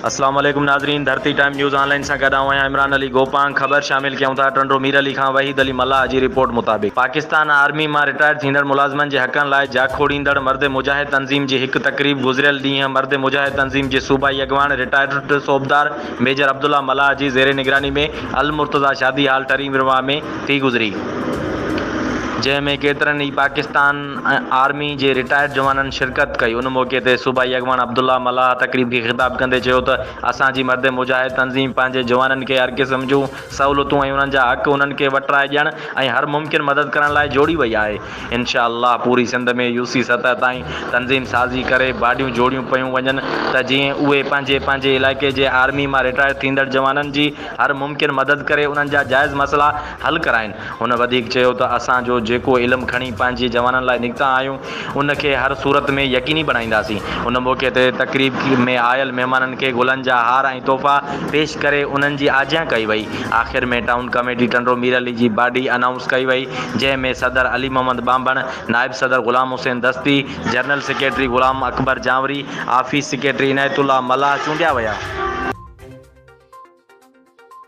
اسلام عليڪم ناظرين ڌرتي ٽائيم نيوز آن لائين سان گڏ آئون آهيان عمران علي گوپانگ خبر شامل ڪيون ٿا ٽنڊو مير علي کان وحيد علي ملاح جي رپورٽ مطابق پاڪستان آرمي مان رٽائرڊ ٿيندڙ ملازمن جي حقن لاء جاکوڙيندڙ مرد مجاهد تنظيم جي هڪ تقريب گذريل ڏينهن مرد مجاهد تنظيم جي صوبائي اڳواڻ رٽائرڊ صوبدار ميجر عبدالله ملاح جي زير نگراني ۾ المرتضيٰ شادي هال ٽري ميرواهه ۾ ٿي گذري، جنهن ۾ ڪيترن ئي پاڪستان آرمي جي رٽائرڊ جوانن شرڪت ڪئي. ان موقعي تي صوبائي اڳواڻ عبدالله ملاح تقريب کي خطاب ڪندي چيو ته اسان جي مرد مجاهد تنظيم پنهنجي جوانن کي هر قسم جون سهولتون ۽ انهن جا حق انهن کي وٺرائي ڏيڻ ۽ هر ممڪن مدد ڪرڻ لاء جوڙي وئي آهي. انشاء الله پوري سنڌ ۾ يو سي سطح تائين تنظيم سازي ڪري باڊيون جوڙيون پيون وڃن ته جيئن اهي پنهنجي پنهنجي علائقي جي آرمي مان رٽائر ٿيندڙ جوانن جي هر ممڪن مدد ڪري انهن جا جائز مسئلا حل ڪرائين. هن وڌيڪ چيو ته اسان جو جيڪو علم کڻي پنهنجي جوانن لاء نڪتا آهيون ان کي هر صورت ۾ يقيني بڻائينداسين. ان موقعي تي تقريب ۾ آيل مهمانن کي گلن جا هار ۽ تحفا پيش ڪري انهن جي آجيان ڪئي وئي. آخر ۾ ٽائون ڪميٽي ٽنڊو مير علي جي باڊي انائونس ڪئي وئي جنهن ۾ صدر علي محمد ٻانڀڻ، نائب صدر Ghulam Hussain Dasti, general secretary Ghulam Akbar Janwari, office secretary Inayat Ullah Mallah چونڊيا ويا.